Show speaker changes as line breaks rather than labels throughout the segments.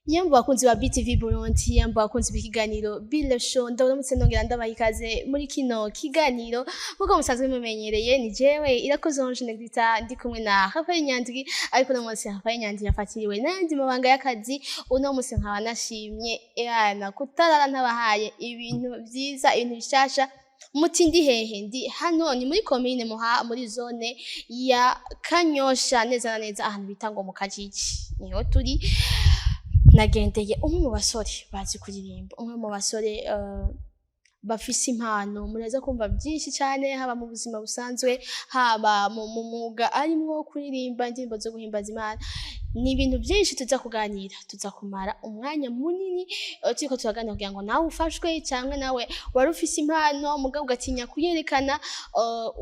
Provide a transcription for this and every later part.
Yemwe bakunzi ba BTV Burundi, yemwe bakunzi b'ikiganiro Bile Show, ndabaramutse nongera ndabaha ikaze muri kino kiganiro. Nkuko musanzwe mumenyereye, ni jewe Irakoze Ange Negrita, ndi kumwe na Rafael Nyandwi, ariko uno munsi Rafael Nyandwi yafatiriwe n'ayandi mabanga y'akazi. Uno munsi nkaba nashimye yana kutarara ntabahaye ibintu vyiza, ibintu bishasha. Muti ndi hehe? Ndi hano, ni muri komine Muha, muri zone ya Kanyosha, neza na neza ahantu bita ngo mu Kajiji, niho turi. Nagendeye umwe mu basore bazi kuririmba, umwe mu basore bafise impano. Muraza kumva byinshi cyane, haba mu buzima busanzwe, haba mu mwuga arimwo kuririmba indirimbo zo guhimbaza Imana. Ni ibintu byinshi tuza kuganira, tuza kumara umwanya munini turiko turaganira kugira ngo nawe ufashwe, cyangwa nawe wari ufise impano mugabo ugatinya kuyerekana,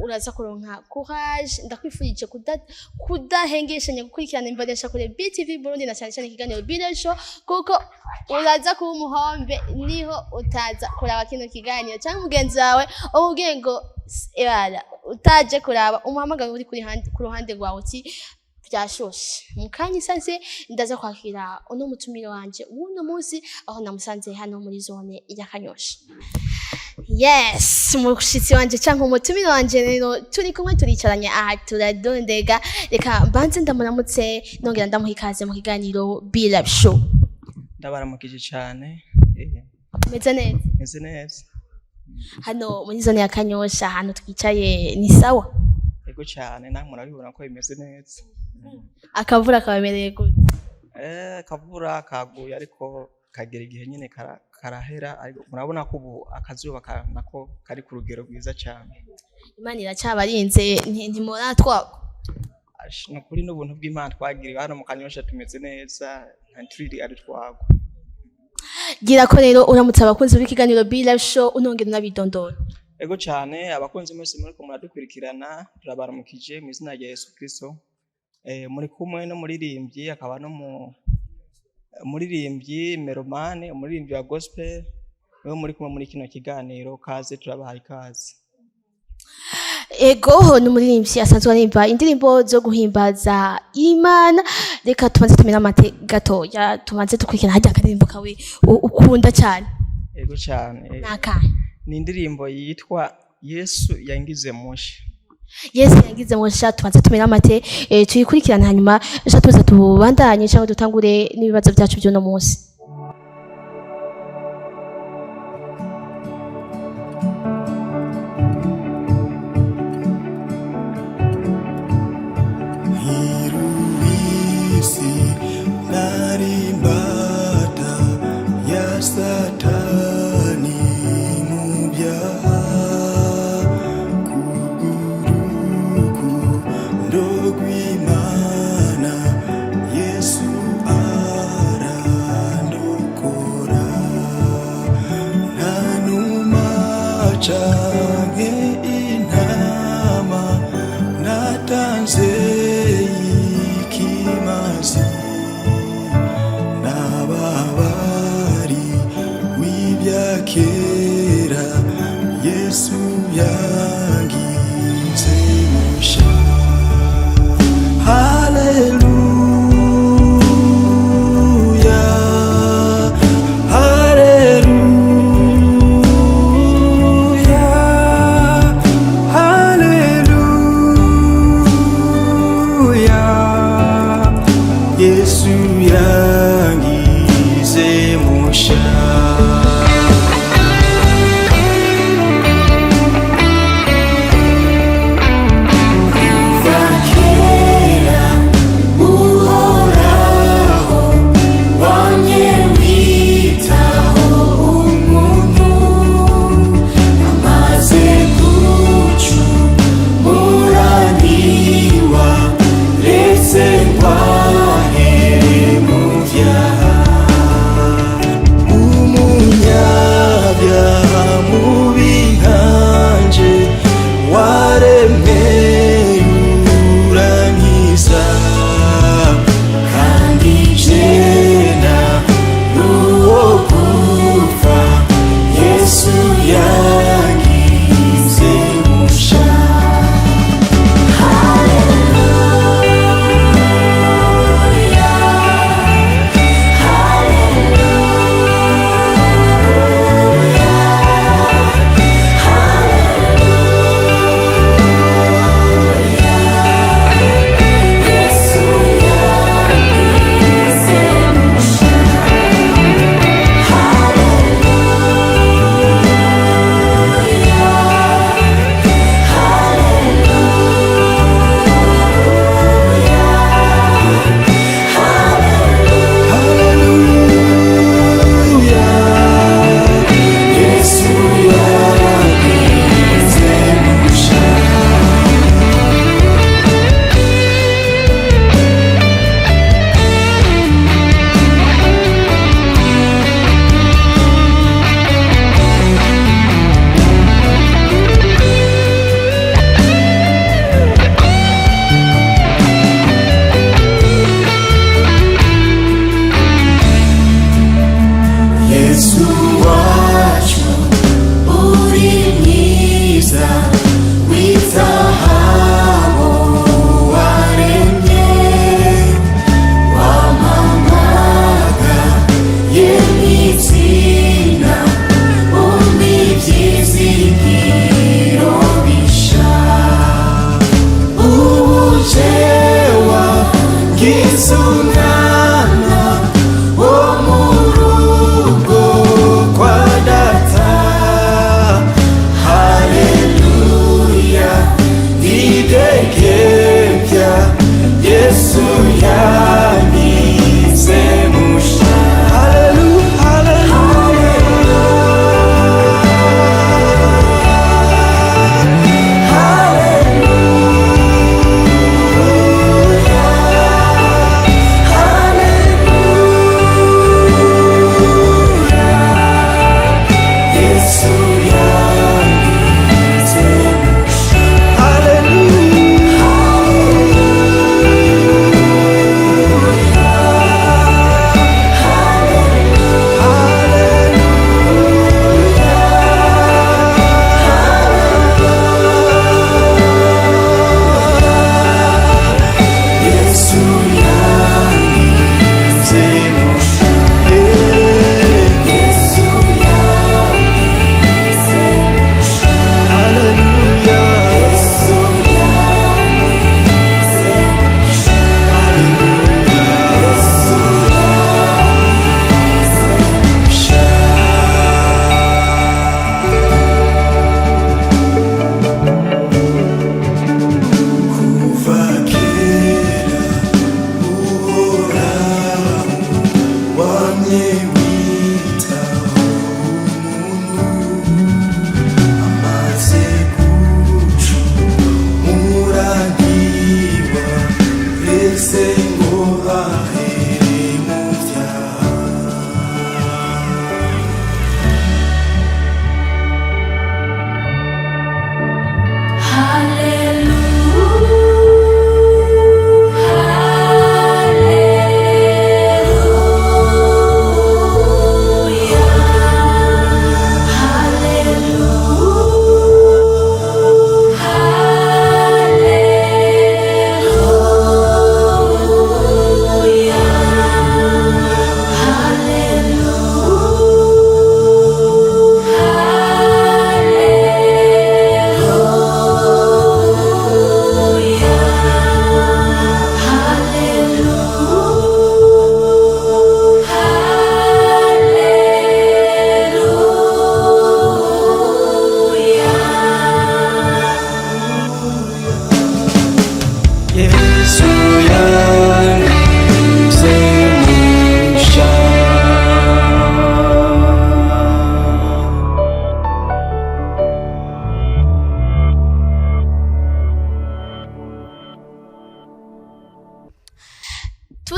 uraza kuronka courage. Ndakwifurije kudahengeshanya gukurikirana imbonesha kure BTV Burundi, na cyane cyane ikiganiro Bile Show, kuko uraza kuba umuhombe niho utaza kuraba kino kiganiro, cyangwa mugenzi wawe umubwiye ngo ebara utaje kuraba, umuhamagaro uri ku ruhande rwawe uti byashushe. Mu kanya isase ndaza kwakira uno mutumire wanje w'uno munsi, aho namusanze hano muri zone ya Kanyosha. Yes, umushitsi wanje cyangwa umutumire wanje rero turi kumwe, turicaranye aha turadondega. Reka mbanze ndamuramutse, nongera ndamuha ikaze mu kiganiro Be Live Show.
Ndabaramukije cyane.
Meze neza?
Meze neza.
Hano muri zone ya Kanyosha, ahantu twicaye ni sawa?
Yego cyane, namwe murabibona ko bimeze neza.
Akavura kabamereye gute?
Akavura kaguye, ariko kagera igihe nyine karahera, ariko murabona ko ubu akazuba nako kari ku rugero rwiza cyane.
Imana iracabarinze, ntimuratwagwa?
Ash, ni ukuri n'ubuntu bw'Imana twagiriwe hano mu Kanyosha, tumeze neza, nta turiri ari twagwa.
Gira ko rero uramutse abakunzi b'ikiganiro Be Live Show, unongera unabidondora.
Ego cyane, abakunzi mwese muriko muradukurikirana, turabaramukije mu izina rya Yesu Kristo. Muri kumwe n'umuririmbyi, akaba no mu umuririmbyi mélomane, umuririmbyi wa gospel, niwe muri kumwe muri kino kiganiro. Kaze, turabahaye ikaze.
Ego, ni umuririmbyi asanzwe aririmba indirimbo zo guhimbaza Imana. Reka tubanze tumire amate gatoya, tubanze dukurikirana harya akaririmbo kawe ukunda cyane.
Ego cyane.
Ni akahe?
Ni indirimbo yitwa Yesu yangize musha.
Yesu yangize musha. Tubanze tumire amate, tuyikurikirane, hanyuma sha tuza tubandanye cyangwa dutangure n'ibibazo byacu by'uno munsi.
Nkiruhisi nari imbata ya Satani mu byaha, kubw'urukundo rw'Imana Yesu.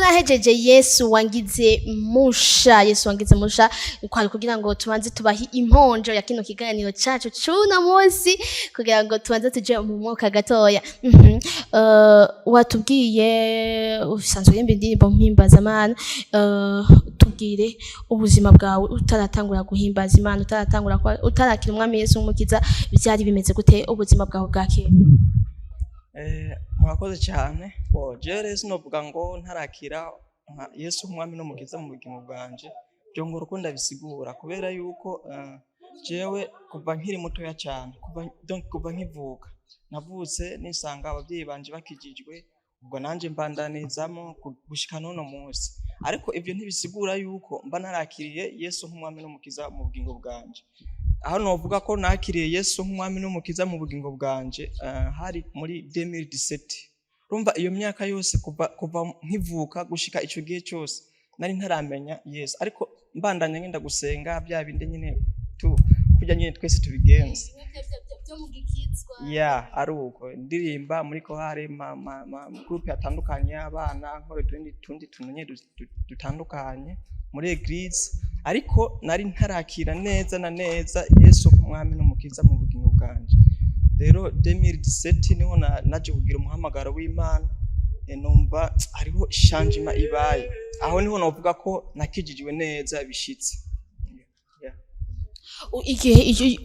Turahejeje Yesu wangize musha, Yesu wangize musha, kwari kugira ngo tubanze tubahe imponjo ya kino kiganiro cacu c'uno munsi, kugira ngo tubanze tuje mu mwuka gatoya. Watubwiye usanzwe uririmba indirimbo mpimbazamana. Tubwire ubuzima bwawe utaratangura guhimbaza Imana, utaratangura utarakira Umwami Yesu nk'umukiza, byari bimeze gute ubuzima bwawe bwa kera?
Murakoze cyane. Bo jewe rero sinovuga ngo ntarakira nka Yesu nk'umwami n'umukiza mu bugingo bwanje, byongora uko ndabisigura, kubera yuko jewe kuva nkiri mutoya cyane, kuva, donc kuva nkivuka, navutse nisanga ababyeyi banje bakijijwe, ubwo nanje mbandanizamo gushika n'uno munsi. Ariko ivyo ntibisigura yuko mba narakiriye Yesu nk'umwami n'umukiza mu bugingo bwanje. Aho novuga ko nakiriye Yesu nk'umwami n'umukiza mu bugingo bwanje, hari muri 2017. Urumva iyo myaka yose kuva nkivuka gushika ico gihe cyose nari ntaramenya Yesu, ariko mbandanya ngenda gusenga bya bindi nyine tu kurya nyine twese tubigenza. Ya, ari uko ndirimba muri korale, ma groupe atandukanye y'abana, nkora utundi tuntu nyine dutandukanye muri église, ariko nari ntarakira neza na neza Yesu nk'umwami n'umukiza mu bugingo bwanje. Rero 2017 niho naje kugira umuhamagaro w'Imana, numva hariho changement ibaye. Aho niho novuga ko nakijijwe neza bishitse. Yeah.
Igihe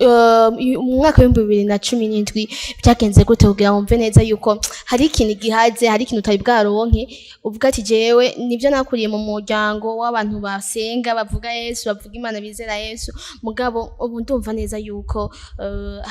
mu mwaka w'2017 byagenze gute kugira ngo wumve neza yuko hari ikintu gihaze, hari ikintu utari bwaronke, uvuga ati: "Jewe nibyo, nakuriye mu muryango w'abantu basenga, bavuga Yesu, bavuga Imana, bizera Yesu, mugabo ubu ndumva neza yuko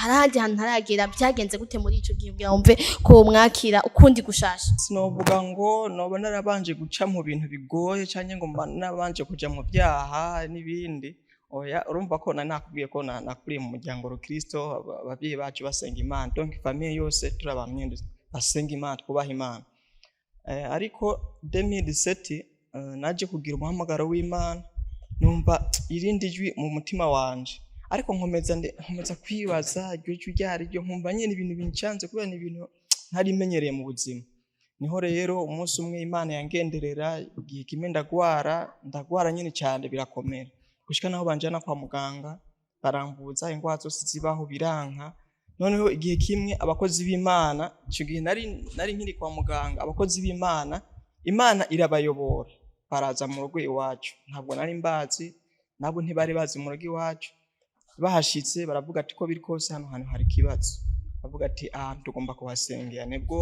hari ahandi hantu ntaragera"? Byagenze gute muri ico gihe kugira ngo wumve ko mwakira ukundi gushasha?
Sinovuga ngo noba narabanje guca mu bintu bigoye canke ngo mba narabanje kuja mu byaha n'ibindi, oya. Urumva ko nari nakubwiye ko nakuriye mu muryango rukristo, abavyeyi bacu basenga Imana, donc famille yose turi abantu nyene basenga Imana, twubaha Imana. Ariko 2017 naje kugira umuhamagaro w'Imana, numva irindi jwi mu mutima wanje, ariko nkomeza kwibaza iryo jwi ryari ryo, nkumva nyene ibintu bincanze kubera ni ibintu ntari menyereye mu buzima. Niho rero umunsi umwe Imana yangenderera. Igihe kimwe ndagwara, ndagwara nyine cyane birakomera, gushika naho banjana kwa muganga, baramvuza ingwara zose zibaho, biranka. Noneho igihe kimwe abakozi b'Imana, ico gihe nari nkiri kwa muganga, abakozi b'Imana, Imana irabayobora, baraza mu rugo iwacu. Ntabwo nari mbazi, nabo ntibari bazi mu rugo iwacu. Bahashitse baravuga ati: "Ko biri kose hano hantu hari ikibazo." Bavuga ati: "Ahantu tugomba kuhasengera." Nibwo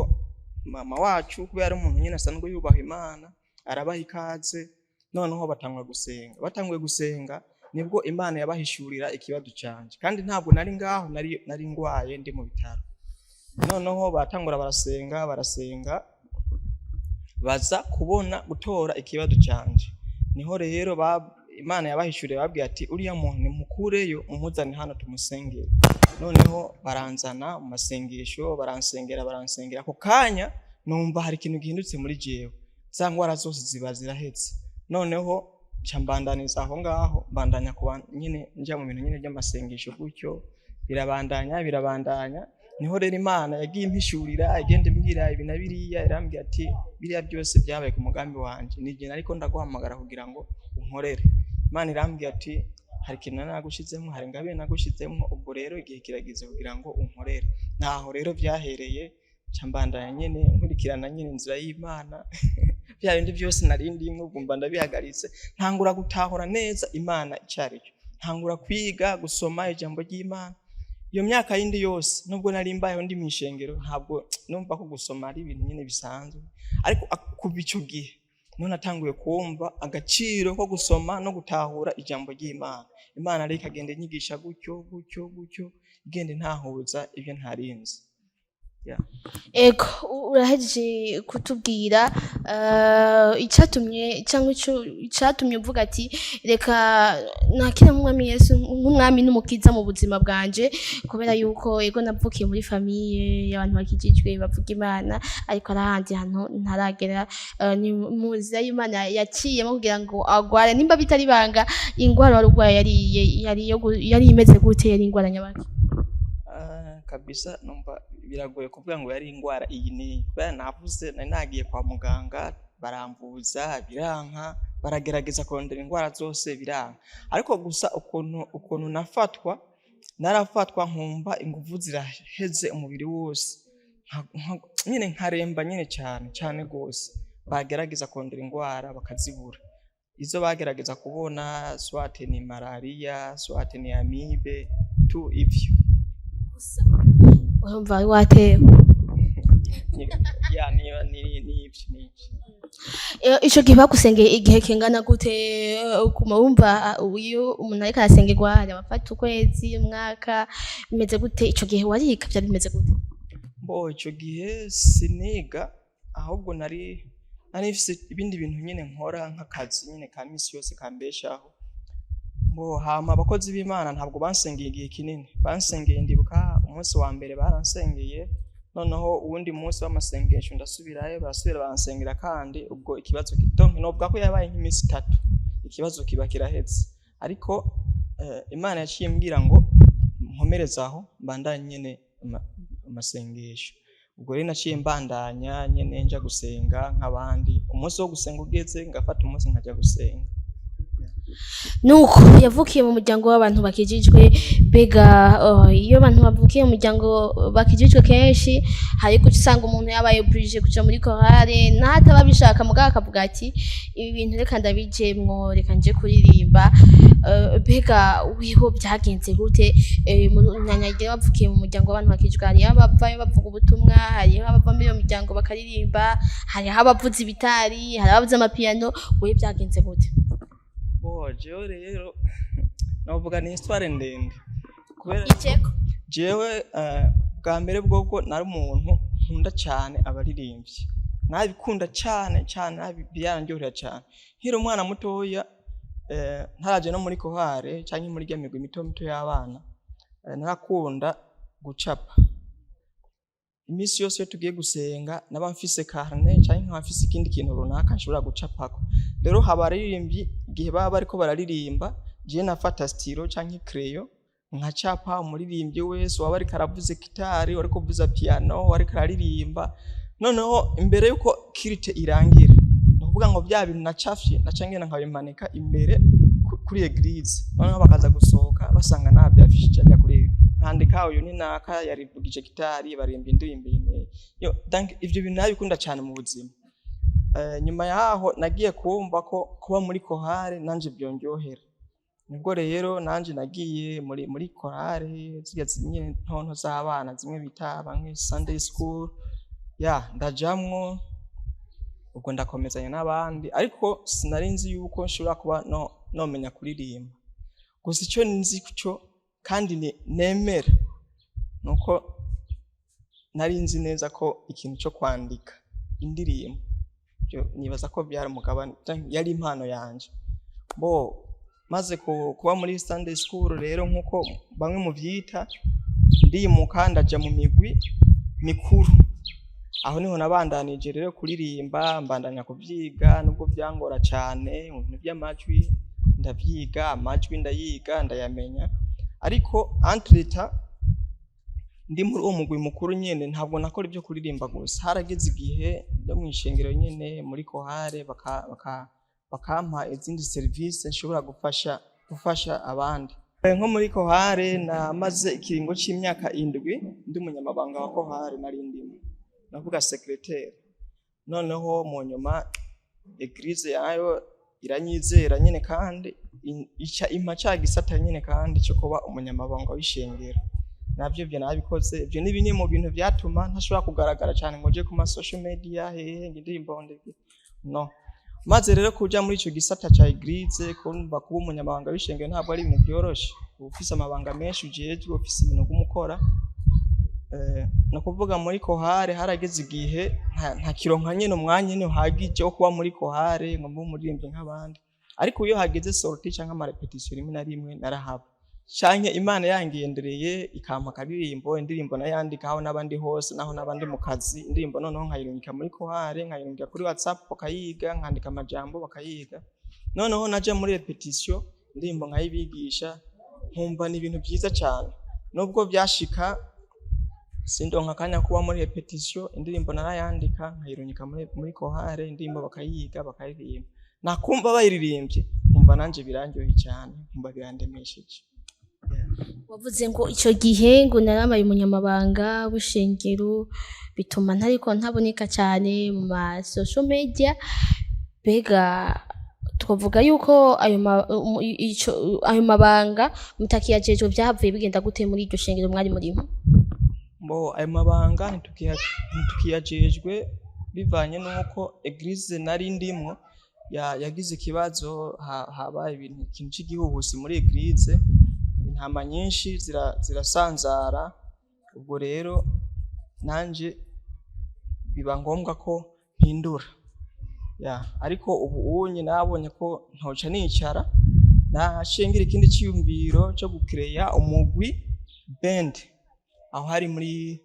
mama wacu, kubera ari umuntu nyine asanzwe yubaha Imana, arabaha ikaze. Noneho batangura gusenga. Batanguye gusenga, nibwo Imana yabahishurira ikibazo canje, kandi ntabwo nari ngaho, nari ngwaye, ndi mu bitaro. Noneho batangura barasenga, barasenga, baza kubona gutora ikibazo canje. Niho rero Imana yabahishuriye, babwiye ati: "Uriya muntu nimukureyo, mumuzane hano tumusengere." Noneho baranzana mu masengesho, baransengera, baransengera. Ako kanya numva hari ikintu gihindutse muri jewe, za ngwara zose ziba zirahetse. Noneho nca mbandaniza aho ngaho, mbandanya kuba nyine nja mu bintu nyine by'amasengesho gutyo, birabandanya, birabandanya. Niho rero Imana yagiye impishurira, igenda imbwira ibi na biriya, irambwira ati: "Biriya byose byabaye ku mugambi wanje, ni igihe nariko ndaguhamagara kugira ngo unkorere." Imana irambwira ati: "Hari ikintu nari nagushizemwo, hari ingabire nagushizemwo, ubwo rero igihe kirageze kugira ngo unkorere." Naho rero byahereye, nca mbandanya nyene nkurikirana nyene inzira y'Imana. Bya bindi byose nari ndimwo ubwo mba ndabihagaritse, ntangura gutahura neza Imana ico ari cyo, ntangura kwiga gusoma ijambo ry'Imana. Iyo myaka yindi yose, nubwo nari mbayeho ndi mw'ishengero, ntabwo numva ko gusoma ari ibintu nyine bisanzwe, ariko kuva ico gihe none natanguye kumva agaciro ko gusoma no gutahura ijambo ry'Imana. Imana rero ikagenda inyigisha gutyo gutyo gutyo, igenda intahuza ibyo ntarinzi. Yeah.
Ego, urahejeje kutubwira icatumye cyangwa icatumye uvuga ati: "Reka nakire nk'umwami Yesu nk'umwami n'umukiza mu buzima bwanje", kubera yuko ego, navukiye muri famille y'abantu bakijijwe, bavuga Imana, ariko ari ahandi hantu ntaragera. Ni mu nzira y'Imana yaciyemo kugira ngo agware. Nimba bitari ibanga, ingwara wari urwaye yari imeze gute? Yari ingwara nyabaki?
Ah, kabisa numva biragoye kuvuga ngo yari ingwara iyi n'iyi, kubera navuze nari nagiye kwa muganga. Baramvuza biranka, baragerageza kurondera indwara zose biranka. Ariko gusa ukuntu nafatwa, narafatwa nkumva inguvu ziraheze umubiri wose, nyine nkaremba nyine cyane cyane rwose. Bagerageza kurondera indwara bakazibura. Izo bagerageza kubona soit ni malaria, soit ni amibe, tu ivyo.
Urumva wari watewe.
Ya, niba ni ivyo, ni ivyo.
Ico gihe bagusengeye igihe kingana gute? Uguma wumva, iyo umuntu ariko arasengerwa hari abafata ukwezi, umwaka, bimeze gute? Ico gihe wariga? Vyari bimeze gute?
Bo, ico gihe siniga, ahubwo nari mfise ibindi bintu nyine nkora nk'akazi nyine ka misi yose kambeshaho. Bo, hama abakozi b'Imana ntabwo bansengeye igihe kinini. Bansengeye, ndibuka umunsi wa mbere baransengeye, noneho uwundi munsi w'amasengesho ndasubirayo, barasubira baransengera kandi. Ubwo ikibazo, donc novuga ko yabaye nk'iminsi 3, ikibazo kiba kiraheze. Ariko Imana yaciye imbwira ngo nkomereze aho, mbandanye nyene amasengesho. Ubwo rero naciye mbandanya nyene nja gusenga nk'abandi. Umunsi wo gusenga ugeze, ngafata umunsi nkaja gusenga.
Nuko yavukiye mu muryango w'abantu bakijijwe. Mbega iyo abantu bavukiye mu muryango bakijijwe, kenshi hari guca usanga umuntu yabaye obligé kuja muri chorale naho ataba abishaka, mugabo akavuga ati: "Ibi bintu reka ndabijemwo, reka nje kuririmba." Mbega wiho byagenze gute? Nyanyagira bavukiye mu muryango w'abantu bakijijwe, hariho abavayo bavuga ubutumwa, hariho abava muri iyo miryango bakaririmba, hariho abavuza ibitari, hariho abavuza amapiyano. Wewe byagenze gute?
Bo, jewe rero novuga ni histoire ndende kubera
Ijeko.
Jewe bwa mbere bwobwo nari umuntu nkunda cyane abaririmbyi, nabikunda cyane cyane, birandyohera cyane. Nkiri umwana mutoya, ntaraje no muri chorale cyangwa muri rya migwi mito mito y'abana, narakunda gucapa. Iminsi yose iyo tugiye gusenga naba mfise carnet canke nkaba mfise ikindi kintu runaka nshobora gucapako. Rero haba abaririmbyi, igihe baba bariko bararirimba, jewe nafata stylo canke crayon nkacapa umuririmbyi wese, waba ariko aravuza gitari, wariko kuvuza piano, wariko araririmba. Noneho imbere yuko culte irangira, ni ukuvuga ngo bya bintu nacafye naca ngenda nkabimanika imbere kuri église. Noneho bakaza gusohoka basanga navyafishije ajya kuri, nkandika: uyu ni naka, yarivugije gitari, barimba indirimbo iyi n'iyi. Yo, donc ivyo bintu nabikunda cyane mu buzima. Nyuma yaho nagiye kumva ko kuba muri chorale nanje byondyohera. Nibwo rero nanje nagiye muri chorale zirya nyene ntonto z'abana, zimwe bita bamwe Sunday school. Ya, ndajamwo, ubwo ndakomezanya n'abandi, ariko sinari nzi yuko nshobora kuba no nomenya kuririmba. Gusa icyo nzi cyo kandi nemera nuko nari nzi neza ko ikintu cyo kwandika indirimbo byo nibaza ko byari umugabane, yari impano yanje. Bo, maze kuba muri Sunday school rero, nkuko bamwe muvyita, ndimuka ndaja mu migwi mikuru. Aho niho nabandanije rero kuririmba, mbandanya kuvyiga nubwo vyangora cane mu bintu vy'amajwi. Ndavyiga amajwi, ndayiga, ndayamenya. Ariko entre-temps ndi muri uwo mugwi mukuru nyene, ntabwo nakora ibyo kuririmba gusa. Harageze igihe byo mw'ishengero nyene muri chorale bakampa izindi serivisi nshobora gufasha abandi. Nko muri chorale namaze ikiringo c'imyaka 7 ndi umunyamabanga wa chorale, nari ndimo navuga secrétaire. Noneho mu nyuma église yayo iranyizera nyene, kandi ica impa ca gisata nyene kandi co kuba umunyamabanga w'ishengero. Navyo ivyo nabikoze. Ivyo ni bimwe mu bintu vyatuma ntashobora kugaragara cane ngo nje ku ma social media hehe ngo indirimbo ndeke no. Maze rero kuja muri ico gisata ca église, kumva kuba umunyamabanga w'ishengero ntabwo ari ibintu vyoroshe. Uba ufise amabanga menshi ujejwe, ufise ibintu uguma. No kuvuga muri chorale harageze igihe ntakironka nyene umwanya nyene uhagije wo kuba muri chorale ngo mbe umuririmbyi nk'abandi. Ariko iyo hageze sortie canke ama répétition, rimwe na rimwe narahaba, canke Imana yangendereye ikampa akaririmbo, indirimbo nayandika aho n'abandi hose, naho n'abandi mu kazi, indirimbo noneho nkayirungika muri chorale, nkayirungika kuri WhatsApp bakayiga, nkandika amajambo bakayiga. Noneho naja muri répétition, indirimbo nkayibigisha, nkumva ni ibintu vyiza cane. Nubwo vyashika Sindonka akanya kuba muri repetition. Indirimbo narayandika nkayirunyika muri chorale, indirimbo bakayiga, bakayiririmba. Nakumva bayiririmbye nkumva nanje birandyoheye cyane, nkumva birandemesheje.
Wavuze ngo icyo gihe ngo narabaye umunyamabanga w'ishengero, bituma ntariko ntaboneka cyane mu ma social media. Mbega twavuga yuko ayo mabanga mutakiyajejwe, byahavuye bigenda gute muri iryo shengero mwari murimo?
Mbo ayo mabanga ntitukiyajejwe bivanye n'uko église nari ndimwo yagize ikibazo. Habaye ibintu, ikintu c'igihuhusi muri église, intama nyinshi zirasanzara. Ubwo rero nanje biba ngombwa ko mpindura ya. Ariko ubu unye nabonye ko ntoca nicara, nashingira ikindi ciyumviro cyo gukireya umugwi band, aho hari muri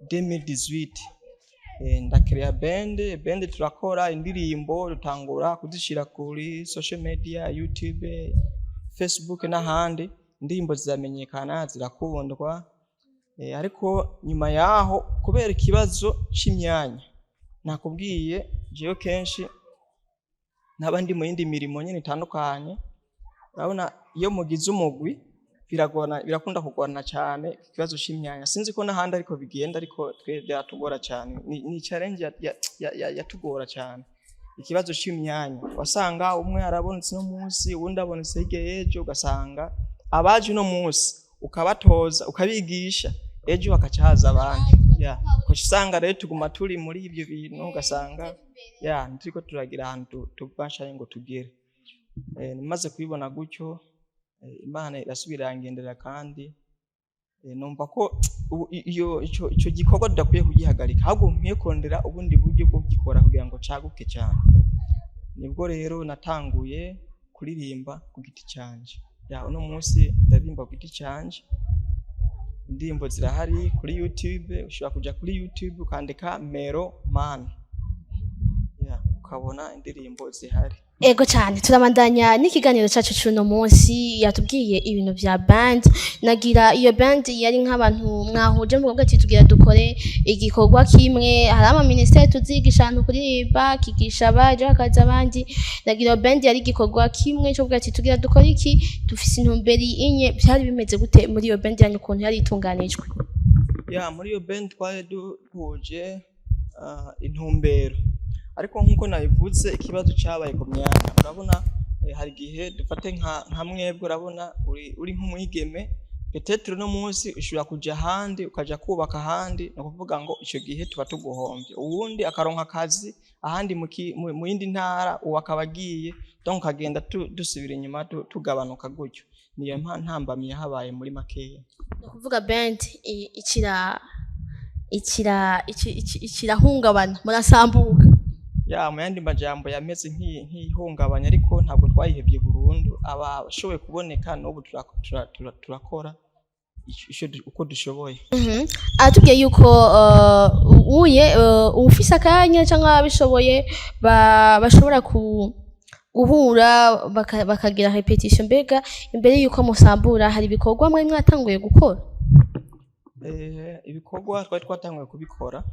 2018. Ndakireya band, turakora indirimbo, dutangura kuzishira kuri social media, YouTube, Facebook n'ahandi. Indirimbo ziramenyekana, zirakundwa. Ariko nyuma yaho, kubera ikibazo c'imyanya nakubwiye, jewe kenshi naba ndi mu yindi mirimo nyene itandukanye. Urabona iyo mugize umugwi biragorana, birakunda kugorana cyane ikibazo c'imyanya. Sinzi ko n'ahandi ariko bigenda, ariko twe byatugora cyane. Ni challenge yatugora cyane, ikibazo c'imyanya. Wasanga umwe arabonetse no munsi, uwundi abonetse hirya y'ejo, ugasanga abaje uno munsi ukabatoza, ukabigisha, ejo hakaca haza abandi. Ya, ugaca usanga rero tuguma turi muri ibyo bintu, ugasanga ya ntiriko turagira ahantu tuva canke ngo tugere. Maze kubibona gutyo, Imana irasubira irangenderera kandi numva ko ubu iyo ico gikorwa tudakwiye kugihagarika, ahubwo nkwiye kurondera ubundi buryo bwo kugikora kugira ngo caguke cyane. Nibwo rero natanguye kuririmba ku giti canje. Ya, uno munsi ndaririmba ku giti canje, indirimbo zirahari kuri YouTube. Ushobora kuja kuri YouTube ukandika Mero Man, ya, ukabona indirimbo zihari.
Ego cyane, turabandanya n'ikiganiro cyacu cy'uno munsi. Yatubwiye ibintu vya band. Nagira iyo band yari nk'abantu mwahuje muvuga ati tugira dukore igikorwa kimwe. Hari ama ministère tuzigisha ahantu kuririmba, kigisha abaje hakaza abandi. Nagira iyo band yari igikorwa kimwe cyo kuvuga ati tugira dukore iki, dufise intumbero inye. Byari bimeze gute muri iyo band yanyu, ukuntu yari itunganijwe?
Ya, muri iyo band twari duhuje intumbero, ariko nk'uko nabivuze, ikibazo cyabaye ku myanya. Urabona hari igihe dufate nka mwebwe, urabona uri nk'umwigeme, peut-être uno munsi ushobora kuja ahandi, ukaja kubaka ahandi. Ni ukuvuga ngo ico gihe tuba tuguhombye, uwundi akaronka akazi ahandi mu yindi ntara, uwo akaba agiye, donc ukagenda dusubira inyuma, tugabanuka gutyo. Niyo ntambamyi yahabaye muri makeya.
Ni ukuvuga band ikira ikirahungabana, murasambuka?
Ya, mu yandi majambo yameze nk'ihungabanya, ariko ntabwo twayihevye burundu. Abashoboye kuboneka n'ubu turakora uko dushoboye.
Aratubwiye yuko uye uwufise akanya cyangwa ababishoboye bashobora guhura bakagira répétition. Mbega imbere yuko musambura hari ibikorwa mwari mwatanguye gukora?
Ibikorwa twari twatanguye kubikora.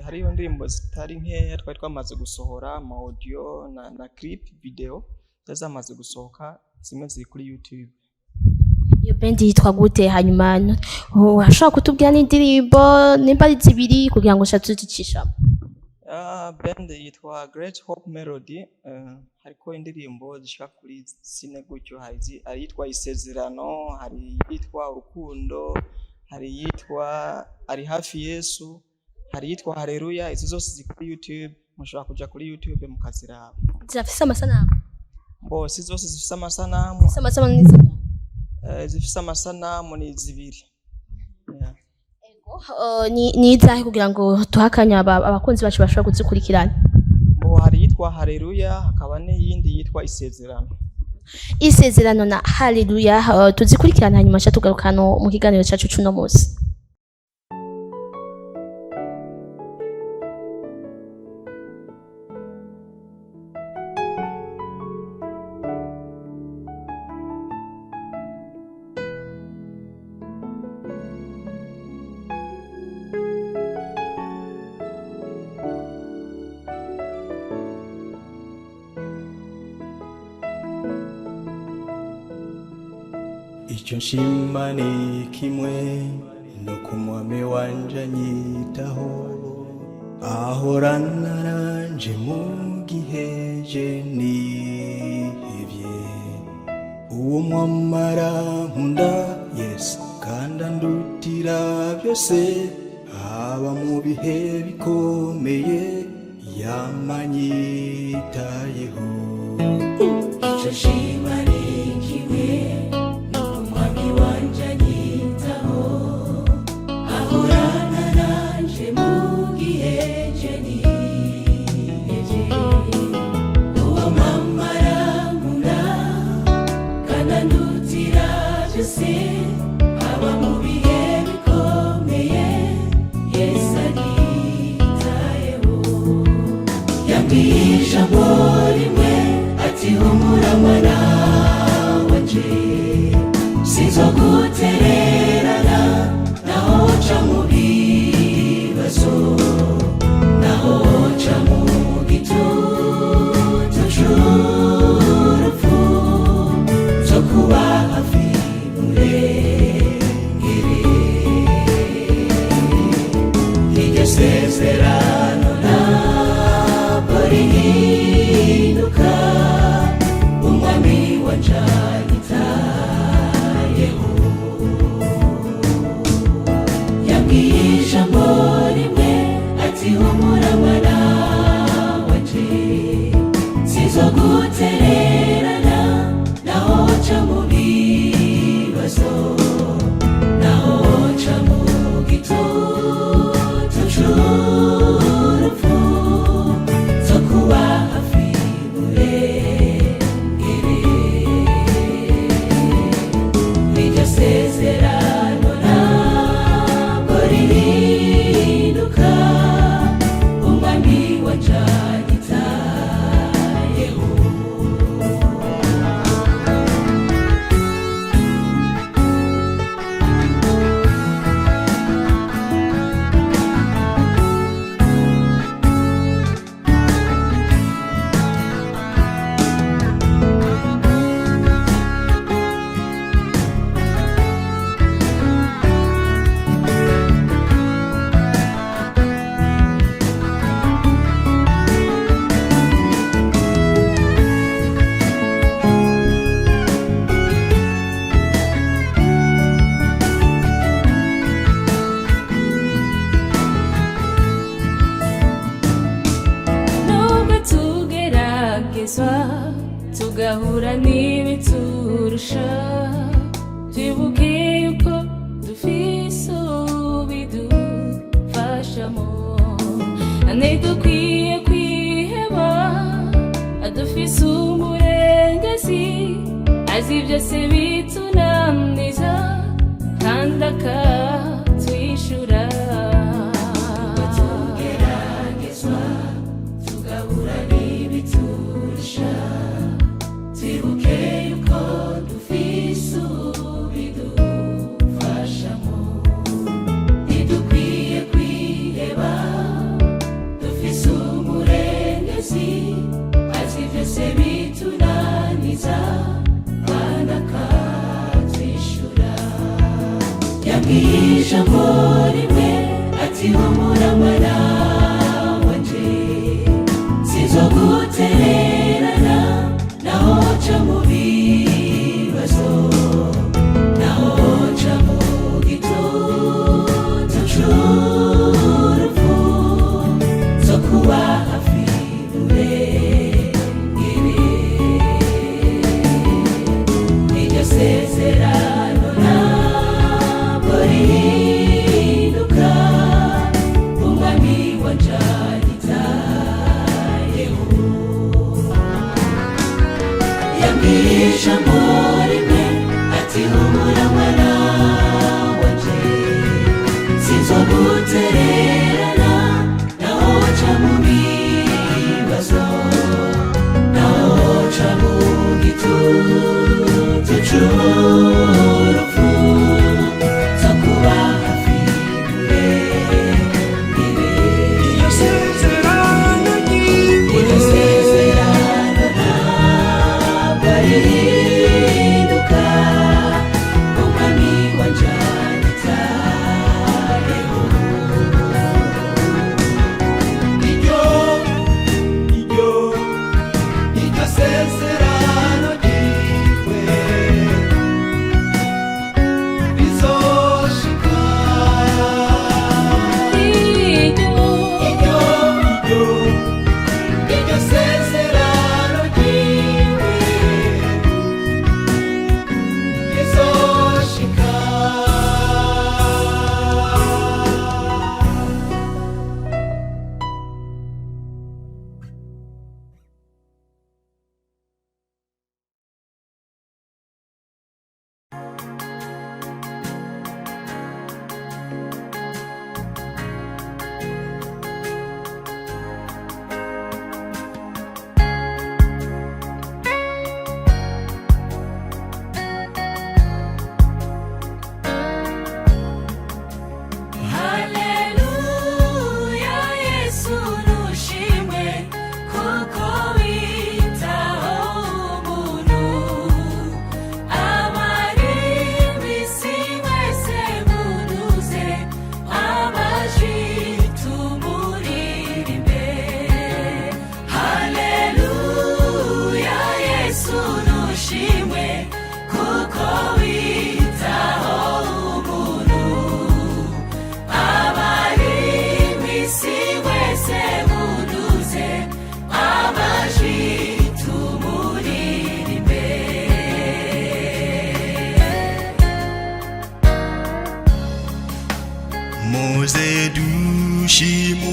Hariho indirimbo zitari nkeya twari twamaze gusohora, ama audio na clip video zari zamaze gusohoka, zimwe ziri kuri YouTube.
Iyo band yitwa gute? Hanyuma urashobora kutubwira n'indirimbo nimba ari zibiri kugira ngo ushatse tuzicishamo?
Band yitwa Great Hope Melody. Hariko indirimbo zishika kuri zine gutyo. Hari iyitwa Isezerano, hari iyitwa Urukundo, hari iyitwa Ari Hafi Yesu, hari iyitwa Haleluya. Izo zose ziri kuri YouTube, mushobora kuja kuri YouTube mukaziraba.
Zirafise amasanamu?
Bo si zose zifise amasanamu.
Zifise amasanamu n'izindi?
Zifise amasanamu ni zibiri, yeah.
Ni izahe kugira ngo tuhe akanya abakunzi bacu bashobora kuzikurikirana?
Bo hari iyitwa Haleluya, hakaba n'iyindi yitwa Isezerano.
Isezerano na Haleluya, tuzikurikirana, hanyuma nca tugaruka hano mu kiganiro cacu c'uno munsi.
Icyo nshima ni kimwe, no ku Mwami wanje anyitaho, ahorana nanje mu gihe je nihevye. Uwo mwamara nkunda Yesu, kandi andutira byose, haba mu bihe bikomeye yamanyitayeho.
Icyo nshima ni kimwe, nuko Umwami wanje anyitaho, ahorana nanje mu gihe je nihevye. Uwo Mwami arankunda kandi andutira byose, haba mu bihe bikomeye Yesu anyitayeho. Yambwiye ijambo rimwe ati: "Humura mwana wanje, sinzogutererana, naho woca mu bibazo, naho woca mu gitutu c'urupfu, nzokuba hafi murengere." Iryo sezerano ntabwo rihinduka, Umwami wanje anyitayeho. Yambwiye ijambo rimwe ati: "Humura mwana wanje, sinzogutererana, naho woca mu bibazo, naho woca mu gitutu c'urupfu, nzokuba hafi murengere." Iryo sezerano ntabwo rihinduka, Umwami wanje anyitayeho. Nubwo tugeragezwa tugahura n'ibiturusha, twibuke yuko dufise ubidufashamo. Ntidukwiye kwiheba, dufise Umurengezi azi byose bitunaniza kandi akatwishura. Tugeragezwa tugahura n'ibiturusha, twibuke yuko dufise ubidufashamo. Ntidukwiye kwiheba, dufise Umurengezi azi byose bitunaniza kandi akatwishura. Yambwiye ijambo rimwe ati: "Humura mwana wanje, sinzogutererana, naho woca mu bibazo, naho woca mu gitutu c'urupfu, nzokuba hafi murengere." Iryo sezerano ntabwo rihinduka.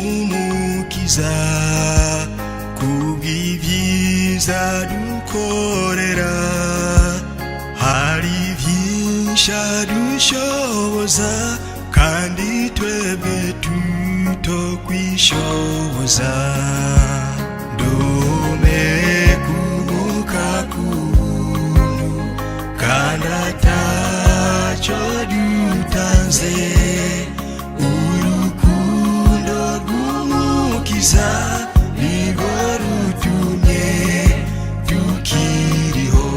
Umukiza kubw'ibyiza dukorera. Hari byinshi adushoboza kandi twebwe tutokwishoboza. Duhumeka umwuka k'ubuntu kandi atacyo dutanze. Urukundo rw'Umukiza nirwo rutumye tukiriho.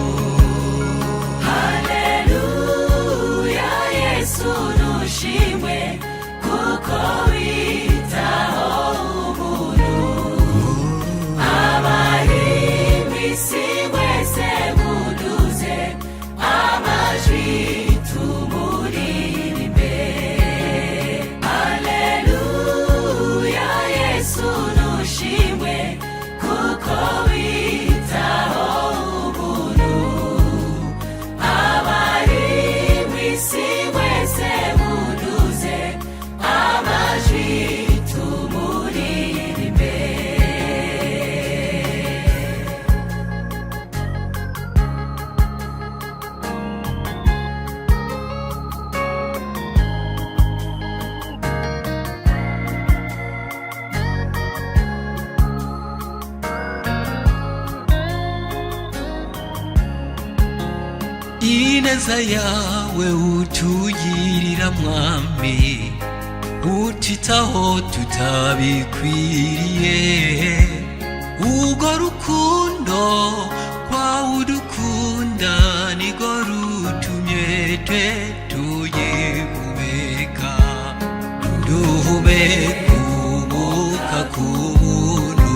Haleluya, Yesu nushimwe kuko witaho umuntu. Abari mw'isi mwese muduze amajwi tumuririmbe. Haleluya, Yesu nushimwe kuko witaho umuntu. Abari mw'isi mwese muduze amajwi tumuririmbe.
Ineza yawe utugirira mwami, utitaho tutabikwiriye. Urwo rukundo rwawe udukunda nirwo rutumye twe tuyihumeka, duhumeka umwuka k'ubuntu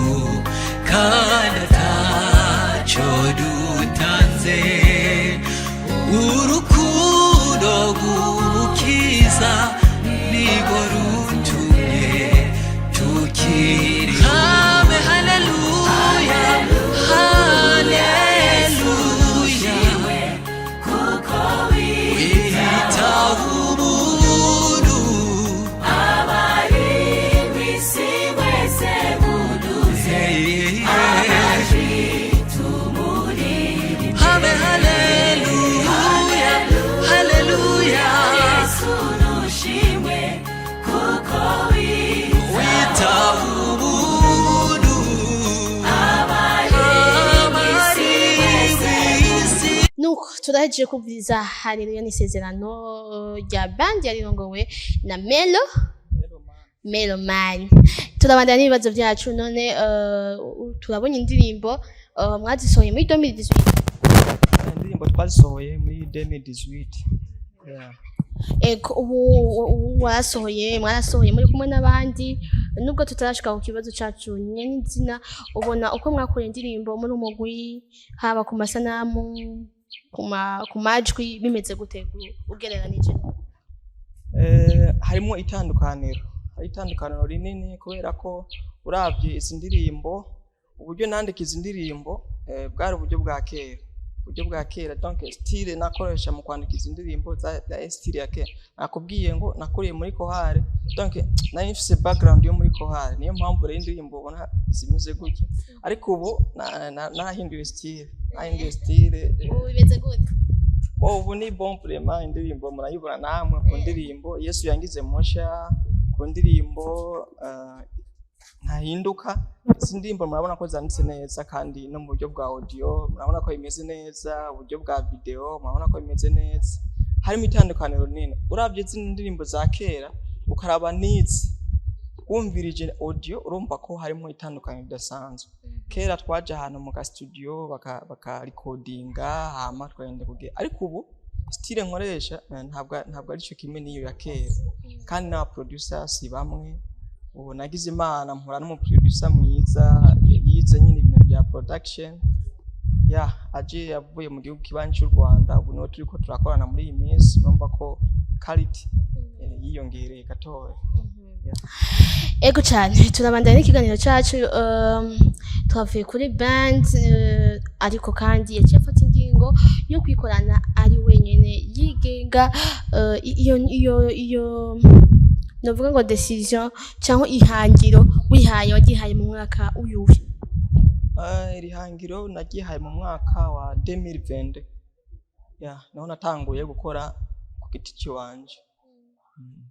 kandi atacyo dutanze. Urukundo rw'Umukiza nirwo rutumye tukiri hame. Haleluya, haleluya.
Kuko
witaho umuntu.
Abari mw'isi mwese muduze amajwi tumuririmbe.
Habe haleluya, haleluya.
Yesu nushimwe kuko
witaho ubuntu.
Abari mw'isi mwese.
Abari
Nuko turahejeje kumviriza Haleluya n'isezerano rya band yarirongowe na Melo Meloman. Turabandana n'ibibazo byacu none. Turabonye indirimbo mwazisohoye muri 2018.
Indirimbo twazisohoye muri 2018, yeah.
Ego, ubu warasohoye, mwarasohoye muri kumwe n'abandi. Nubwo tutarashika ku kibazo cacu nyenizina, ubona uko mwakoreye indirimbo muri umugwi, haba ku masanamu, ku majwi, bimeze gute ugereranije?
Harimo itandukaniro, hari itandukaniro rinini kubera ko uravye izi ndirimbo, uburyo nandika izi ndirimbo bwari uburyo bwa kera, uburyo bwa kera. Donc style nakoresha mu kwandika izi ndirimbo za style ya kera. Nakubwiye ngo nakuriye muri chorale, donc nari mfise background yo muri chorale, niyo mpamvu rero indirimbo ubona zimeze gutya. Ariko ubu narahinduye style, nahinduye style.
Ubu bimeze gute?
Bo ubu ni bon vraiment, indirimbo murayibona namwe, ku ndirimbo Yesu yangize musha, ku ndirimbo ntahinduka. Izi ndirimbo murabona ko zanditse neza, kandi no mu buryo bwa audio murabona ko bimeze neza, uburyo bwa video murabona ko bimeze neza. Harimo itandukaniro rinini. Uravye zino ndirimbo za kera ukaraba n'izi, wumvirije audio urumva ko harimo itandukaniro ridasanzwe. Kera twaje ahantu mu studio bakarikodinga, hama twagenda kugira, ariko ubu style nkoresha ntabwo ari cyo kimwe n'iyo ya kera, kandi n'aba producer si bamwe. Ubu nagize Imana mpura n'umu producer mwiza yize nyine ibintu bya production ya aje yavuye mu gihugu kibanyi cy'u Rwanda. Ubu niwe turiko turakorana muri iyi minsi, urumva ko quality yiyongereye gatoya.
Ego cyane, turabandanya n'ikiganiro cyacu. Twavuye kuri band, ariko kandi yaciye afata ingingo yo kwikorana ari wenyine yigenga. Iyo Novuga ngo décision cyangwa ihangiro wihaye, wagihaye mu mwaka uyuhe?
Iri hangiro nagihaye mu mwaka wa 2022. Ya, niho natanguye gukora ku giti ciwanje.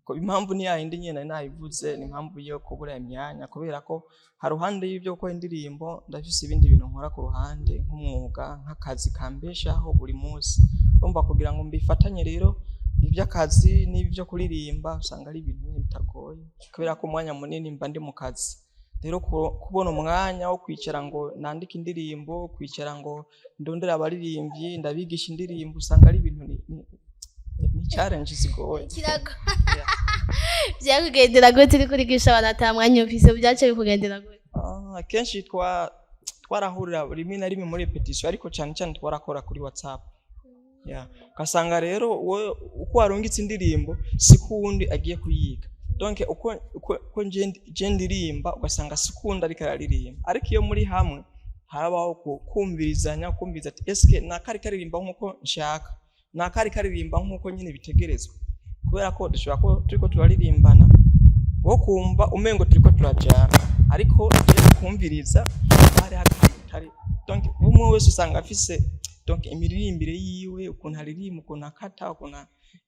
Ko impamvu ni yayindi nyene nari nayivuze, ni impamvu yo kubura imyanya, kubera ko haruhande y'ivyo gukora indirimbo ndafise ibindi bintu nkora ku ruhande nk'umwuga, nk'akazi kambeshaho buri munsi. Urumva, kugira ngo mbifatanye rero ivy'akazi n'ivyo kuririmba, usanga ari ibintu nyene bitagoye, kubera ko umwanya munini mba ndi mu kazi. Rero kubona umwanya wo kwicara ngo nandike indirimbo, kwicara ngo ndondere abaririmbyi ndabigisha indirimbo, usanga ari ibintu ni challenge zigoye.
Kirago byakugendera gute uriko urigisha abantu ata mwanya ufise? Byace bikugendera gute?
Akenshi twarahurira rimwe na rimwe muri répétition, ariko cyane cyane twarakora kuri WhatsApp. Yeah. Ugasanga rero wowe uko warungitse indirimbo siko uwundi agiye kuyiga. Donc uko je ndirimba, ugasanga siko uwundi ariko araririmba. Ariko iyo muri hamwe harabaho kumvirizanya, kumviriza ati: "Eske nakari karirimba nkuko nshaka, nakari karirimba nkuko nyine bitegerezwa?" Kubera ko dushobora ko turiko turaririmbana, wo kumva umengo turiko turajana, ariko je kumviriza hari hatari. Donc umwe wese usanga afise donc imiririmbire yiwe, ukuntu aririmba, ukuntu akata, ukuntu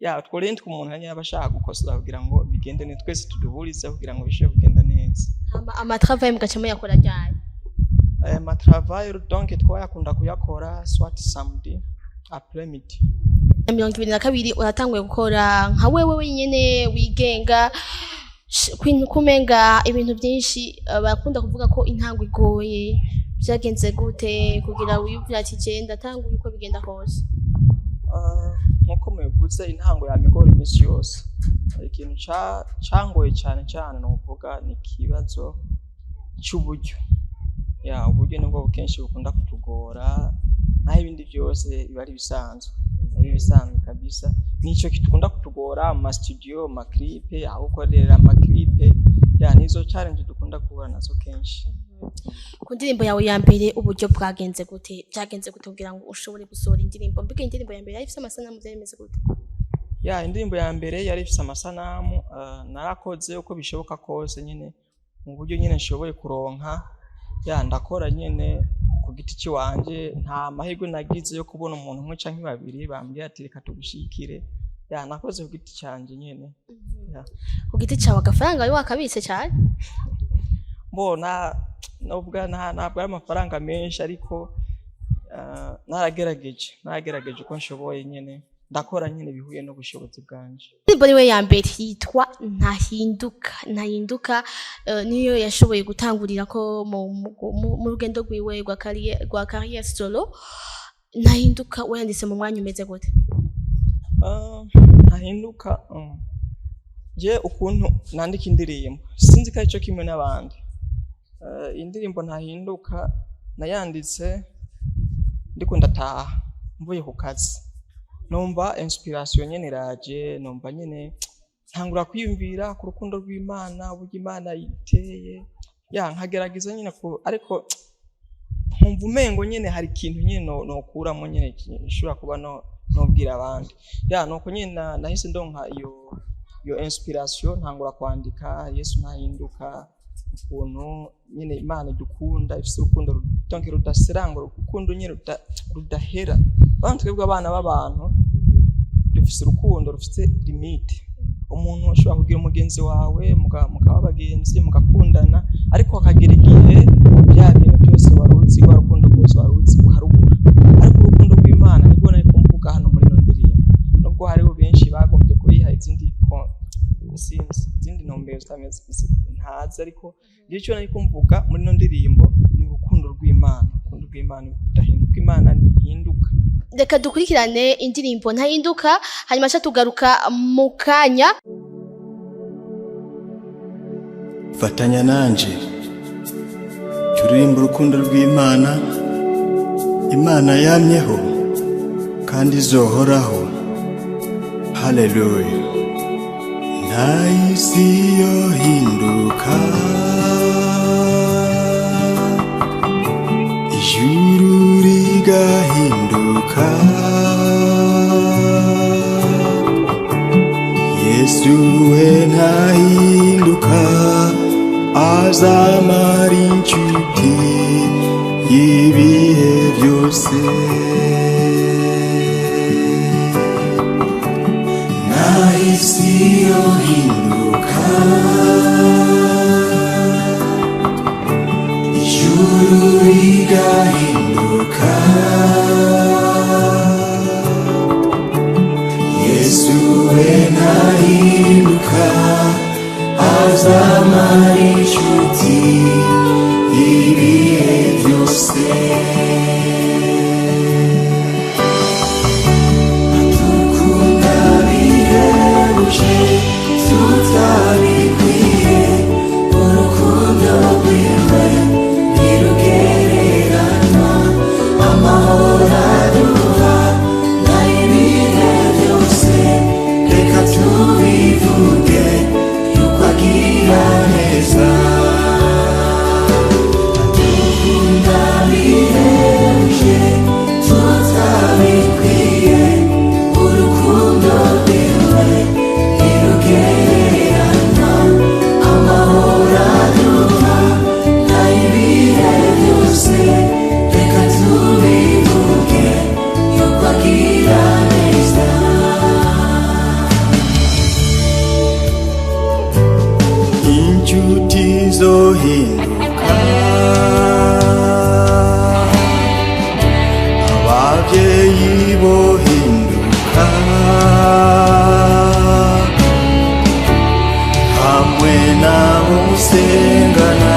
ya twore umuntu nyine aba ashaka gukosora kugira ngo bigende neza, twese tuduhurize kugira ngo bishobore kugenda neza.
Hama amatravail mugaca muyakora ryari?
Aya matravail donc twayakunda kuyakora soit samedi après midi.
2022 uratanguye gukora nka wewe wenyene wigenga. Kumenga ibintu byinshi, barakunda kuvuga ko intango igoye. Byagenze gute kugira wiyumvire ati: "Je ndatanguye uko bigenda kose"?
Nkuko mubivuze, intango yama igora iminsi yose. Ikintu cangoye cane cane novuga ni ikibazo c'uburyo. Ya, uburyo nibwo kenshi bukunda kutugora, naho ibindi vyose biba ari ibisanzwe, ari ibisanzwe kabisa. Nico kidukunda kutugora mu ma studio, mu ma clip, aho gukorera ama clip. Ya, nizo challenge dukunda guhura nazo kenshi.
Ku ndirimbo yawe ya mbere uburyo bwagenze gute? Byagenze gute kugira ngo ushobore gusohora indirimbo? Mbega indirimbo ya mbere yari ifise amasanamu? Byari bimeze gute?
Ya, indirimbo ya mbere yari ifise amasanamu. Narakoze uko bishoboka kose nyene mu buryo nyene nshoboye kuronka. Ya, ndakora nyene ku giti ciwanje. Nta mahirwe nagize yo kubona umuntu umwe canke babiri bambwira ati: "Reka tugushikire." Ya, nakoze ku giti canje nyene. Ya.
Ku giti cawe, agafaranga wari wakabitse cyane?
Mbona novuga ntabwo ari amafaranga menshi, ariko naragerageze uko nshoboye nyene, ndakora nyene bihuye n'ubushobozi bwanje.
Indirimbo niwe ya mbere yitwa Ntahinduka. Ntahinduka, niyo yashoboye gutangurira ko mu rugendo rwiwe rwa carrière solo. Ntahinduka wayanditse mu mwanya umeze gute?
Ntahinduka, je ukuntu nandika indirimbo sinzi ko arico kimwe n'abandi. Indirimbo Ntahinduka nayanditse ndiko ndataha mvuye ku kazi, numva inspiration nyene iraje, numva nyene ntangura kwiyumvira ku rukundo rw'Imana, uburyo Imana iteye. Ya, nkagerageza nyene ku, ariko nkumva umengo nyene hari ikintu nyene nokuramo nyene nshobora kuba no nobwira abandi. Ya, nuko nyene nahise ndonka iyo inspiration, ntangura kwandika Yesu ntahinduka, ukuntu nyene Imana idukunda, ifise urukundo donc rudaserangura, urukundo nyene rudahera. Bantu twebwe abana b'abantu dufise urukundo rufise limite. Umuntu ashobora kugira umugenzi wawe, mukaba abagenzi, mugakundana, ariko hakagera igihe bya bintu byose wari uzi, rwa rukundo rwose wari uzi, ukarubura. Ariko urukundo rw'Imana nibwo nariko mvuga hano muri ino ndirimbo, nubwo hariho benshi bagombye kuyiha izindi sinzi, izindi ntumbero zitameze ntazi, ariko ico nariko mvuga muri ino ndirimbo ni urukundo rw'Imana, urukundo rw'Imana rudahinduka. Imana ntihinduka.
Reka dukurikirane indirimbo Ntahinduka, hanyuma ca tugaruka mu kanya.
Fatanya nanje turirimba urukundo rw'Imana. Imana yamyeho kandi izohoraho. Haleluya! Nta isi yohinduka, ijuru rigahinduka, Yesu we ntahinduka. Azamara inshuti y'ibihe byose. Nahisi yohinduka, ijuru rigahinduka, Yesu we ntahinduka, azamara inshuti y'ibihe byose. Atukunda bihebuje tutabikwiye, urukundo rwiwe ntirugereranywa, amahoro aduha n'ay'ibihe byose, reka tubivuge yuko agira neza. Atukunda bihebuje tutabikwiye, urukundo rwiwe ntirugereranywa, amahoro aduha n'ay'ibihe byose, reka tubivuge yuko agira neza. Inshuti zohinduka, ababyeyi bohinduka, hamwe nabo musengana,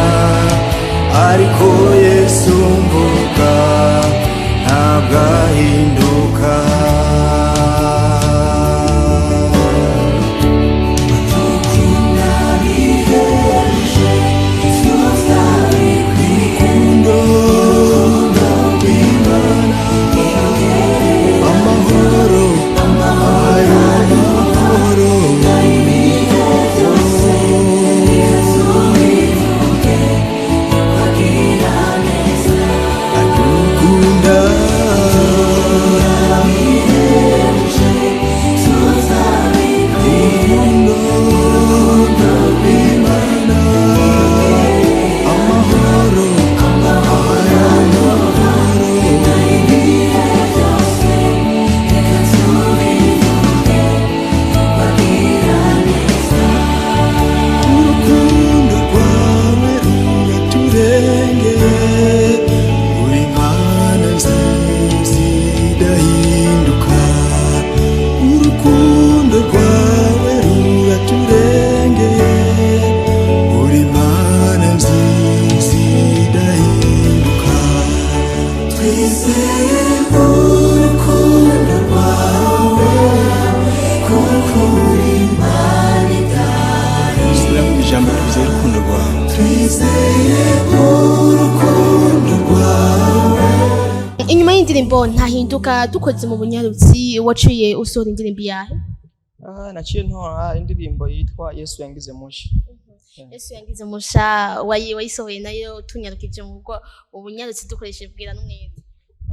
ariko Yesu mvuga ntabwo ahinduka. Amahoro, ayo mahoro. Adukunda urukundo rw'Imana, amahoro, ayo mahoro. Urukundo rwawe ruraturengeye, uri Mana nziza idahinduka. Urukundo rwawe ruraturengeye, uri Mana nziza idahinduka. Twizeye urukundo rwawe kuko uri Imana idahinduka.
Ijambo twizeye urukundo rwawe.
Twizeye urukundo rwawe.
Inyuma y'indirimbo Ntahinduka, dukoze mu bunyarutsi, waciye usohora indirimbo iyahe?
Ah, naciye ntora indirimbo yitwa Yesu Yangize Musha.
Yesu Yangize Musha, wayisohoye nayo tunyarukije mu bwo ubunyarutsi dukoresheje bwira n'umwete.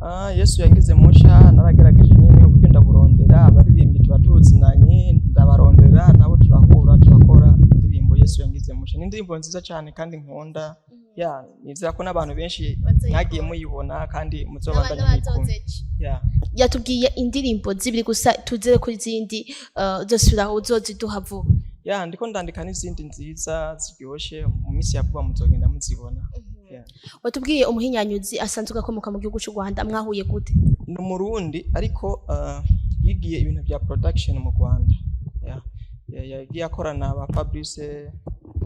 Ah, Yesu Yangize Musha naragerageje nyene uburyo ndaburondera abaririmbyi tuba tuzinanye, ndabarondera nabo turahura turakora indirimbo Yesu Yangize Musha. Ni indirimbo nziza cyane kandi nkunda, ya nizera ko n'abantu benshi
Bazoyikunda.
mwagiye muyibona kandi muzobandanya muyikunda.
N'abazozeje.
Ya.
Yatubwiye indirimbo zibiri gusa, tuzere kuri zindi uzosubiraho uzoziduha vuba.
Ya, ndiko ndandika n'izindi nziza ziryoshe, mu minsi ya vuba muzogenda muzibona. Ya.
Watubwiye umuhinyanyuzi asanzwe akomoka mu gihugu cy'u Rwanda, mwahuye gute?
Ni Umurundi ariko yigiye ibintu bya production mu Rwanda. Ya. Yagiye akorana ba Fabrice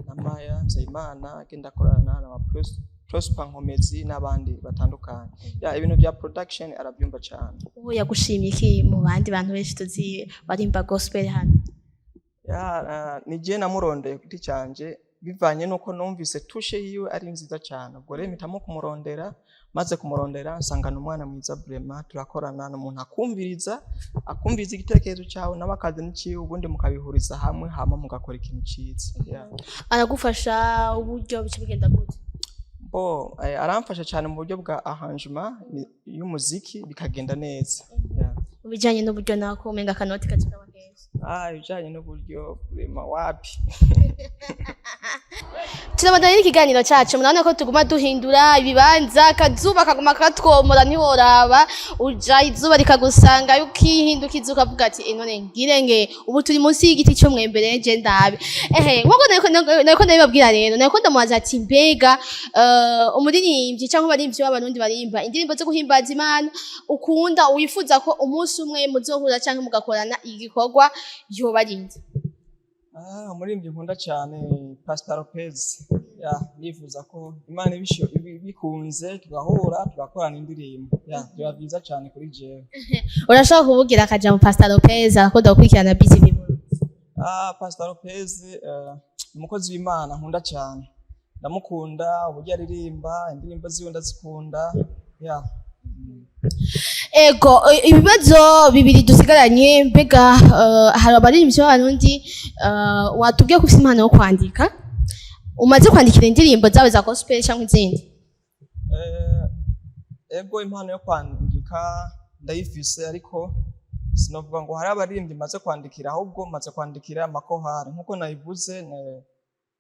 na Maya Nzeyimana, agenda akorana na ba Prosper Nkomezi n'abandi batandukanye. Ya, ibintu bya production arabyumva cyane.
Ubu yagushimye iki mu bandi bantu benshi tuzi barimba gospel hano?
Ya, ni je namurondeye ku giti canje bivanye nuko numvise touche yiwe ari nziza cyane. Ubwo rero mpitamo kumurondera, maze kumurondera nsangana umwana mwiza vraiment, turakorana, ni umuntu akumviriza igitekerezo cyawe nawe akaza n'iciwe, ubundi mukabihuriza hamwe hama mugakora ikintu ciza. Yeah.
Aragufasha uburyo, bice bigenda gute?
Bo aramfasha cyane mu buryo bwa arrangement y'umuziki bikagenda neza. Yeah.
Mu bijanye n'uburyo nako umenga akanoti kacikaba kenshi.
Ah, ibijanye n'uburyo, vraiment wapi.
Turabandanya n'ikiganiro cyacu. Murabona ko tuguma duhindura ibibanza, akazuba kaguma katwomora, ntiworaba uja izuba rikagusanga, ukihindukiza ukavuga ati: "Eh, none ngire nge ubu turi munsi y'igiti cy'umwembe je ndabe." Ehe, nkuko nariko ndabibabwira rero, nariko ndamubaza ati: mbega umuririmbyi cyangwa abaririmbyi b'Abarundi barimba indirimbo zo guhimbaza Imana ukunda, wifuza ko umunsi umwe muzohura cyangwa mugakorana igikorwa, yoba ari nde?
Ah, umuririmbyi nkunda cyane, Pastor Lopez. Ya, nifuza ko Imana bikunze tugahura tugakorana indirimbo. Ya, biba byiza cyane kuri jewe.
Urashobora kubugira akaja mu Pastor Lopez arakunda gukurikirana BTV?
Ah, Pastor Lopez ni umukozi w'Imana nkunda cyane. Ndamukunda uburyo aririmba, indirimbo ziwe ndazikunda. Ya.
Ego, ibibazo bibiri dusigaranye. Mbega hari abaririmbyi b'Abarundi, watubwiye ko ufite impano yo kwandika, umaze kwandikira indirimbo zawe za gospel cyangwa izindi?
Ego, impano yo kwandika ndayifise, ariko sinovuga ngo hari abaririmbyi maze kwandikira, ahubwo maze kwandikira amakorali. Nkuko nabivuze,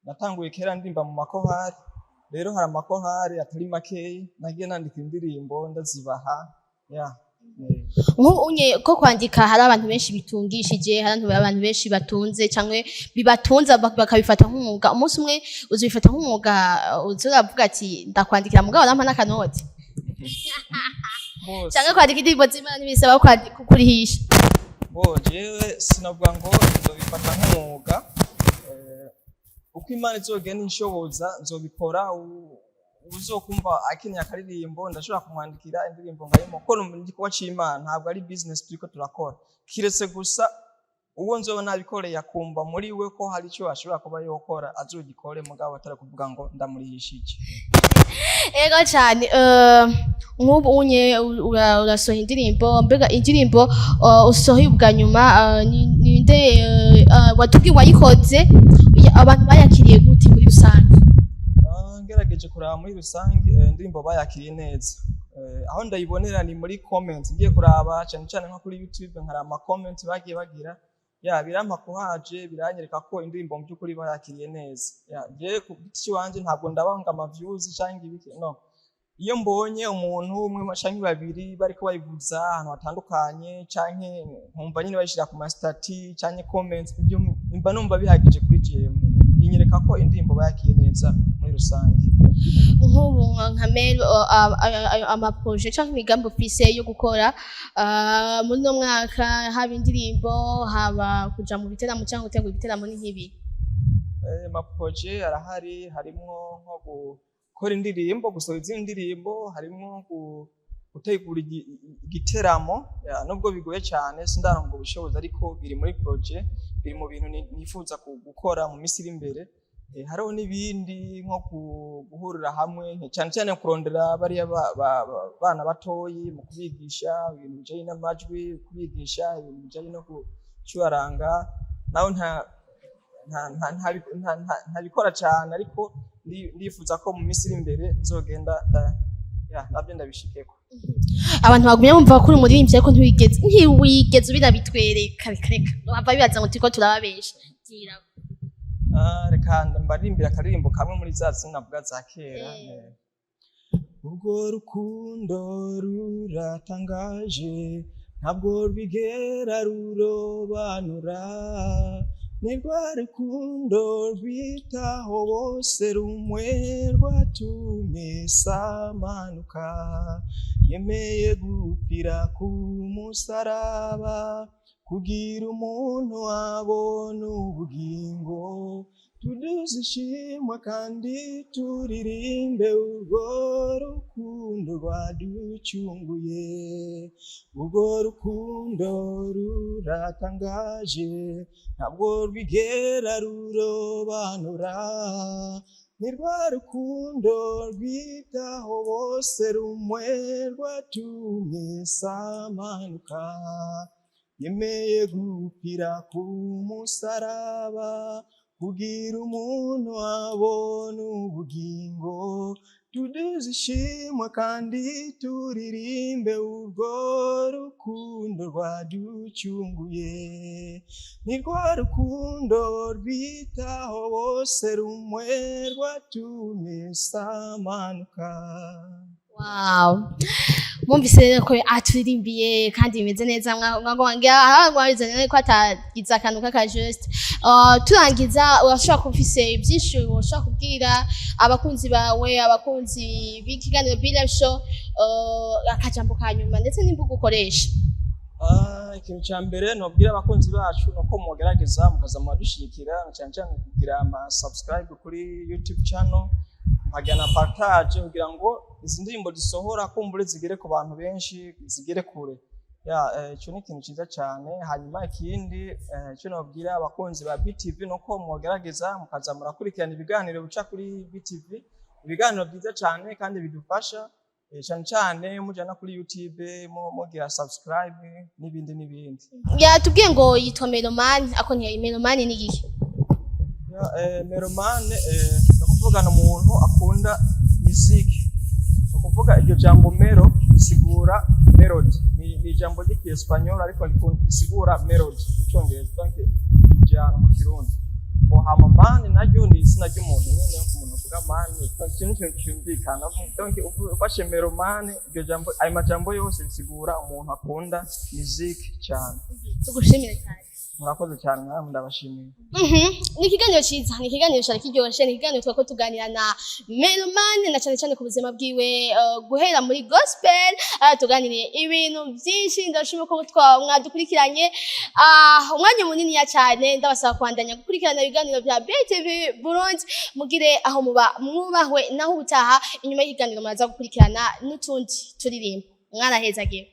natanguye kera ndirimba mu makorali. Rero hari amakorali atari makeyi nagiye nandika indirimbo ndazibaha. Ya.
Nk'ubu unye ko kwandika hari abantu benshi bitungishije, hari abantu benshi batunze cyangwa bibatunza, bakabifata nk'umwuga. Umunsi umwe uzabifata nk'umwuga, uzoravuga ati: "Ndakwandikira mugabo nampa n'akanoti"?
Bose.
Cyangwa kwandika indirimbo z'Imana ntibisaba kurihisha?
Bo, jewe sinavuga ngo nzobifata nk'umwuga. Uko Imana izogenda inshoboza nzobikora. Uzokumva akeneye akaririmbo, ndashobora kumwandikira indirimbo nkayimo, ko ni igikorwa c'Imana, ntabwo ari business turiko turakora, kiretse gusa uwo nzoba nabikoreye akumva muri we ko hari icyo ashobora kuba yokora, azogikore, mugabo atari kuvuga ngo ndamurihishije.
Ego cyane. Nk'ubu unye urasohoye indirimbo. Mbega indirimbo usohoye ubwa nyuma, ninde watubwiye wayikoze? Abantu bayakiriye gute muri rusange?
Ah, ngerageje kuraba muri rusange, indirimbo bayakiriye neza. Aho ndayibonera ni muri comment. Ngiye kuraba cyane cyane nko kuri YouTube, nkaraba ama comment bagiye bagira, ya, birampa kuhaje, biranyereka ko indirimbo mu by'ukuri bayakiriye neza. Ya, je ku giti ciwanje ntabwo ndabanga ama views cyangwa ibiki, no. Iyo mbonye umuntu umwe canke babiri bariko bayivuza ahantu hatandukanye, canke nkumva nyine bayishira ku ma status canke comments, ibyo mba numva bihagije kuri jewe, binyereka ko indirimbo bayakiriye neza muri rusange.
Nk'ubu nka Mel, ama projets cyangwa imigambi ufise yo gukora muri uno mwaka, haba indirimbo, haba kuja mu biteramo cyangwa gutegura ibiteramo, ni nk'ibi?
Ama projets arahari, harimwo nko gukora indirimbo, gusohora izindi ndirimbo, harimwo gutegura igiteramo. Ya, nubwo bigoye cyane, sindaronga ubushobozi, ariko biri muri projet, biri mu bintu nifuza gukora mu minsi iri imbere. Hariho n'ibindi nko guhurira hamwe, cyane cyane kurondera bariya bana batoyi mu kubigisha ibintu bijanye n'amajwi, kubigisha ibintu bijanye no gucuranga. Naho ntabikora cyane, ariko ndifuza ko mu minsi iri imbere nzogenda ya, nabyo ndabishikeko.
Abantu bagumye bumva ko uri umuririmbyi, ariko ntiwigeze ubinabitwereka. Reka reka, bava bibaza ngo turiko turababesha. Gira.
Ah, reka mbaririmbira akaririmbo kamwe muri za zinavuga za kera. Urwo rukundo ruratangaje, ntabwo rwigera rurobanura, ni rwa rukundo rwitaho bose rumwe, rwatumye samanuka, yemeye gupfira ku musaraba kugira umuntu abone ubugingo. Tuduze ishimwe kandi turirimbe urwo rukundo rwaducunguye. Urwo rukundo ruratangaje, ntabwo rwigera rurobanura, ni rwa rukundo rwitaho bose rumwe, rwatumye samanuka, yemeye gupfira ku musaraba kugira umuntu abone ubugingo. Tuduze
Tuzishimwe kandi turirimbe urwo rukundo rwaducunguye. Ni rwa rukundo rwitaho bose, rumwe rwatumye samanuka.
Wow, mwumvise rero ko aturirimbiye kandi bimeze neza. Mwagwangira ko atagize akantu k'aka geste. Turangiza, urashobora kuba ufise byinshi ushobora kubwira abakunzi bawe, abakunzi b'ikiganiro Be Live Show, akajambo ka nyuma ndetse n'imbuga ukoresha.
Ah, ikintu cya mbere nobwira abakunzi bacu ni uko mugerageza mukaza muradushyigikira, na cyane cyane kugira ama subscribe kuri YouTube channel, mukagira na partage kugira ngo izi ndirimbo dusohora kumbure zigere ku bantu benshi, zigere kure. Ya, icyo ni ikintu cyiza cyane. Hanyuma ikindi icyo nobwira abakunzi ba BTV ni uko mugerageza mukaza murakurikirana ibiganiro bica kuri BTV, ibiganiro byiza cyane kandi bidufasha, cyane cyane mujana kuri YouTube mugira subscribe n'ibindi n'ibindi.
Yatubwiye ngo yitwa Melomani, ako ntiya Melomani ni igihe?
Ya, mélomane, ni ukuvuga ni umuntu akunda muziki. Ni ukuvuga iryo jambo mélo risigura melody, ni ijambo ry'ikiespanyol ariko risigura melody mu Cyongereza, donc injyana mu Kirundi. Hama man naryo ni izina ry'umuntu nyene, umuntu avuga man. Donc ikintu ikintu cyumvikana. Donc ufashe mélomane, iryo jambo, ayo majambo yose bisigura umuntu akunda muziki cyane.
Tugushimire cyane.
Murakoze cyane namwe, ndabashimiye.
Ni ikiganiro ciza, ni ikiganiro cari kiryoshe, ni ikiganiro twako tuganira na Melomane na cyane cyane ku buzima bwiwe, guhera muri gospel, tuganiriye ibintu byinshi. Ndashima ko mwadukurikiranye umwanya munini ya cyane. Ndabasaba kubandanya gukurikirana ibiganiro bya BTV Burundi. Mugire aho muba mwubahwe, naho ubutaha inyuma y'ikiganiro muraza gukurikirana n'utundi turirimbo. Mwarahezagiwe.